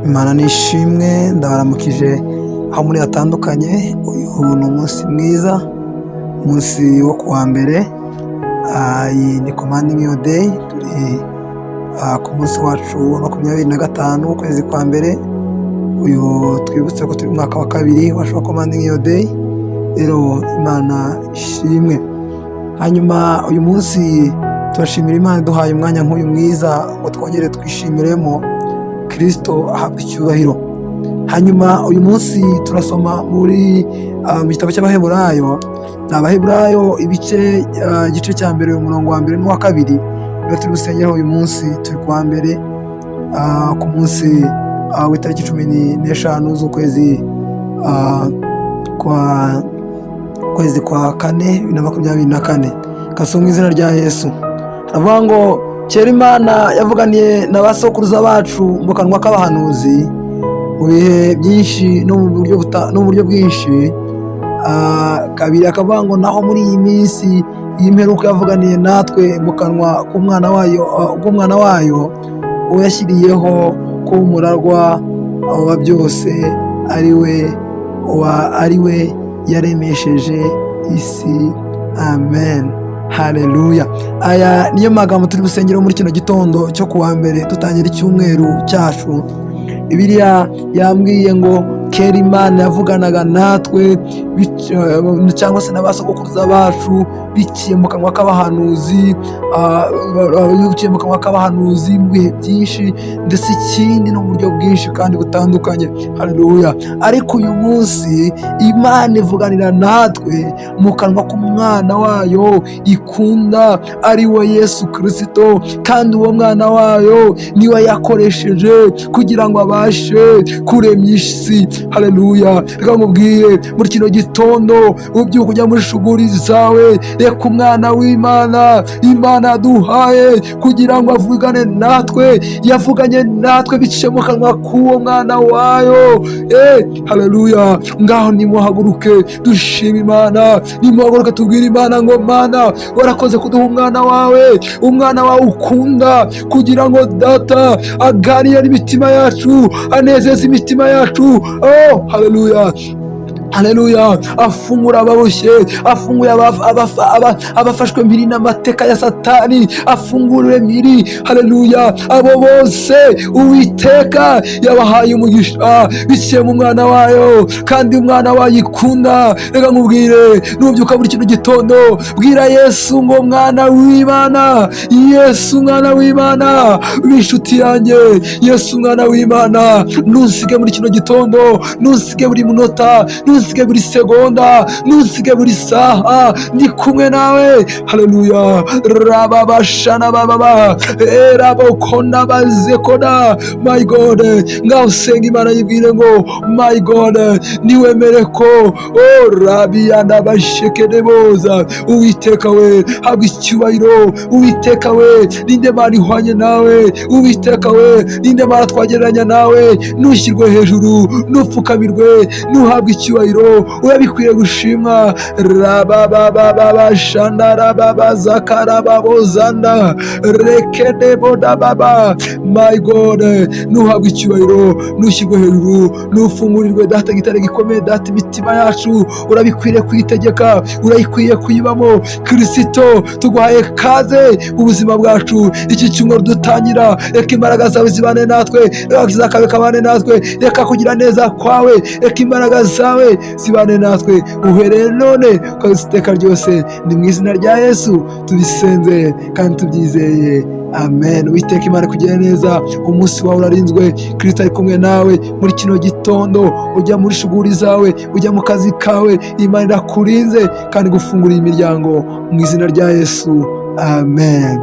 Imana nishimwe, ndabaramukije aho muri hatandukanye. Uyu ni umunsi mwiza, umunsi wo kuwa mbere. Iyi ni Commanding Your Day, turi ku munsi wacu wa 25 ukwezi kwa mbere. Uyu twibutse ko turi mu mwaka wa kabiri wacu wa Commanding Your Day. Rero Imana ishimwe. Hanyuma uyu munsi turashimira Imana iduhaye umwanya nk'uyu mwiza ngo twongere twishimiremo Kristo ahabwa icyubahiro. Hanyuma uyu munsi turasoma muri mu gitabo cy'Abaheburayo, ni Abaheburayo ibice igice cya mbere, umurongo wa mbere n'uwa kabiri, niyo turi busengereho uyu munsi. Turi kuwa mbere, ku munsi w'itariki 15 z'ukwezi kwa kwezi kwa kane, 2024. Kasoma mu izina rya Yesu. Haravuga ngo: "Kera Imana yavuganiye na ba sokuruza bacu mu kanwa k'abahanuzi mu bihe byinshi no mu buryo bwinshi." Kabiri akavuga ngo: "Naho muri iyi minsi y'imperuka yavuganiye natwe mu kanwa k'umwana wayo, k'umwana wayo, uwo yashyiriyeho kuba umuragwa wa byose, ari we yaremesheje isi." Amen, haleluya. Aya niyo magambo turi busengero muri kino gitondo cyo kuwa mbere, dutangira icyumweru cyacu. Bibiliya yambwiye ngo kera Imana yavuganaga natwe cyangwa se n'abasogokuruza bacu biciye mu kanwa k'abahanuzi, biciye mu kanwa k'abahanuzi mu bihe byinshi, ndetse ikindi no mu buryo bwinshi kandi butandukanye. Haleluya. Ariko uyu munsi Imana ivuganira natwe mu kanwa k'umwana wayo ikunda, ari we Yesu Kirisito, kandi uwo mwana wayo niwe yakoresheje kugira ngo abashe kuremya isi. Haleluya. Reka nkubwire, muri kino gitondo ubyuka ujya muri shuguri zawe, reka umwana w'Imana, Imana yaduhaye kugira ngo avugane natwe, yavuganye natwe biciye mu kanwa k'uwo mwana wayo. Haleluya. Ngaho nimuhaguruke dushima Imana, nimuhaguruke tubwire Imana ngo: "Mana, warakoze kuduha umwana wawe, umwana wawe ukunda, kugira ngo Data aganire n'imitima yacu, anezeze imitima yacu." Oh, haleluya, haleluya. Afungura ababoshye, afunguye abafashwe mpiri n'amateka ya Satani, afungure mpiri. Haleluya. Abo bose Uwiteka yabahaye umugisha biciye mu mwana wayo, kandi umwana wayo ikunda. Reka nkubwire, nubyuka buri kino gitondo, bwira Yesu ngo: "Mwana w'Imana, Yesu mwana w'Imana, b'inshuti yanjye, Yesu mwana w'Imana, ntusige muri kino gitondo, ntusige buri munota, ntusige buri segonda, ntusige buri saha, ndi kumwe nawe." Haleluya. Rababashana bababa erabokona bazekona. My God, ngaho senga Imana, yibwire ngo: "My God, niwemere ko o rabiyanda bashekedeboza." Uwiteka we, habwa icyubahiro. Uwiteka we, ninde Mana ihwanye nawe? Uwiteka we, ninde Mana twagereranya nawe? Ntushyirwe hejuru, ntupfukamirwe, ntuhabwe icyubahiro, urabikwiriye gushimwa. Rababababashanda rababazakarababozanda rekedebodababa. My God, ntuhabwe icyubahiro, ntushyirwe hejuru, ntufungurirwe Data gitare gikomeye. Data, imitima yacu urabikwiriye kuyitegeka, urayikwiye kuyibamo. Kirisito, tuguhaye kaze mu buzima bwacu. Iki cyumweru dutangira, reka imbaraga zawe zibane natwe, reka agakiza kawe kabane natwe, reka kugira neza kwawe, reka imbaraga zawe zibane natwe uhereye none ukageza iteka ryose. Ni mu izina rya Yesu tubisenze kandi tubyizeye, amen. Uwiteka Imana kugira neza. Umunsi wawe urarinzwe, Kirisito ari kumwe nawe muri kino gitondo. Ujya muri shuguri zawe, ujya mu kazi kawe, Imana irakurinze kandi gufungurira imiryango mu izina rya Yesu, amen.